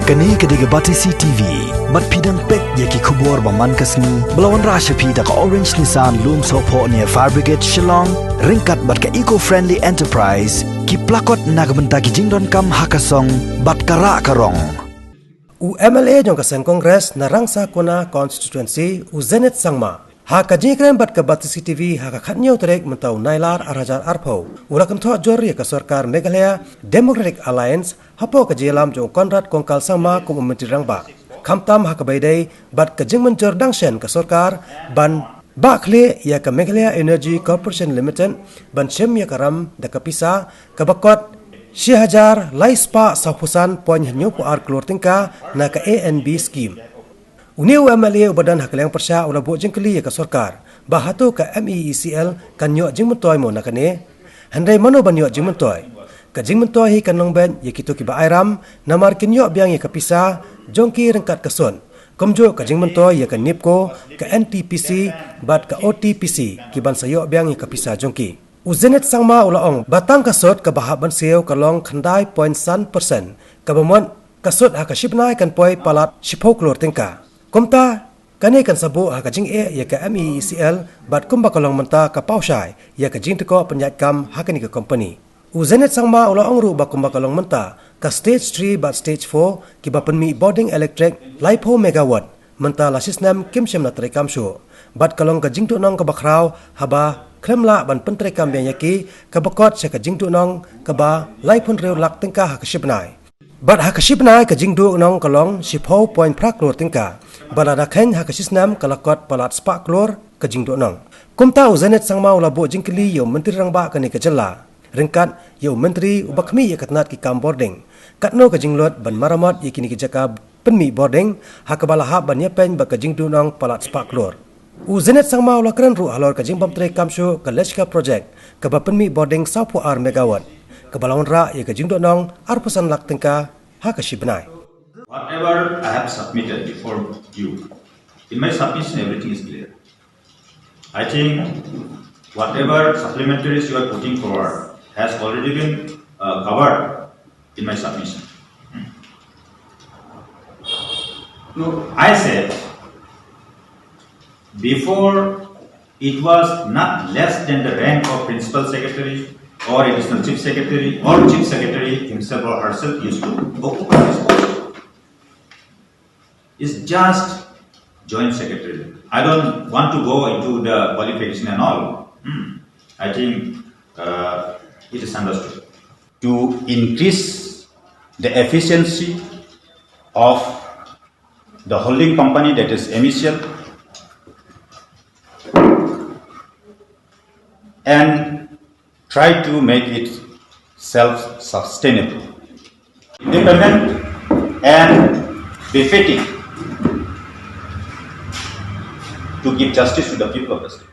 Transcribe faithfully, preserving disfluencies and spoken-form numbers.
Kane ka dei ka Batesi T V, bad phi dang peit ïa ki khubor ba man ka sngi, ba la wanrah sha phi da ka Orange Nissan Lumsohphoh near Fire Brigade Shillong, ryngkat bad ka Eco Friendly Enterprise, ki plakot na ka bynta ki jingdonkam ha ka song, bad ka rah ka rong. U M L A jong ka seng Congress na Rangsakona Constituency, u Zenith Sangma, ha ka jingkren bad ka Batesi T V ha ka khatñiew tarik mynta u Nailar ar hajar arphew, u la kynthoh jur ïa ka sorkar Meghalaya Democratic Alliance, hapoh ka jingïalam jong u Conrad Kongkal Sangma kum u Myntri Rangbah. Khamtam ha kaba ïadei bad ka jingmynjur dang shen ka sorkar ban bah khlieh ïa ka Meghalaya Energy Corporation Limited ban shim ïa ka ram da ka pisa kaba kot shi hajar lai spah sawphew san point hynñiewphew ar klur tyngka na ka A N B scheme. Une u M L A uba don ha ka liang pyrshah u la buh jingkylli ïa ka sorkar ba hato ka M E E C L kan ïoh jingmyntoi mo na kane. Hynrei mano ban ïoh jingmyntoi? Ka jingmyntoi hi kan long beit ïa kito kiba ai ram, namar kin ïoh biang ïa ka pisa jong ki ryngkat ka sut. Kumjuh ka jingmyntoi ïa ka NEEPCO, ka N T P C bad ka O T P C, ki ban sa ïoh biang ïa ka pisa jong ki. U Zenith Sangma u la ong ba tang ka sut kaba hap ban siew ka long khyndai point san percent, kaba mut ka sut ha ka shi bnai kan poi palat shiphew klur tyngka. Kumta, kane kan sa buh ha ka jingeh ïa ka M E E C L bad kumba ka long mynta ka paw shai ïa ka jingtyrkhong pynïaid kam ha kane ka kompani. U Zenith Sangma u la ong ruh ba kumba ka long mynta, ka stage three bad stage four kiba pynmih bording elektrik laiphew megawatt, mynta la shisnem kim shym la treikam shuh. Bad ka long ka jingduhnong kaba khraw haba khlem lah ban pyntreikam biang ïa ki, kaba kot sha ka jingduhnong kaba laiphew hynriew lak tyngka ha ka shi bnai. Bad ha ka shi bnai ka jingduhnong ka long shiphew point phra klur tyngka. Bad lada kheiñ ha ka shi snem ka la kot palat spah klur ka jingduhnong. Kumta u Zenith Sangma u la buh jingkylli ïa u Myntri Rangbah kane ka jylla, ryngkat ïa u Myntri uba khmih ïa ka tnat ki kam bording, katno ka jinglut ban maramot ïa kine ki jaka pynmih bording, ha kaba la hap ban ïapeiñ bad ka jingduhnong palat spah klur. U Zenith Sangma u la kren ruh halor ka jingbym treikam shuh ka Leshka Project, kaba pynmih bording sawphew ar megawatt, kaba la wanrah ïa ka jingduhnong arphew san lak tyngka ha ka shi bnai. Whatever I have submitted before you, in my submission everything is clear. I think whatever supplementaries you are putting forward has already been, uh, covered in my submission. No, I said, before, it was not less than the rank of principal secretary or additional chief secretary or chief secretary himself or herself used to occupy this post. It's just joint secretary. I don't want to go into the qualification and all. Hmm. I think, uh, it is understood. To increase the efficiency of the holding company, that is M E C L, and try to make it self-sustainable, independent and befitting to give justice to the people of the state.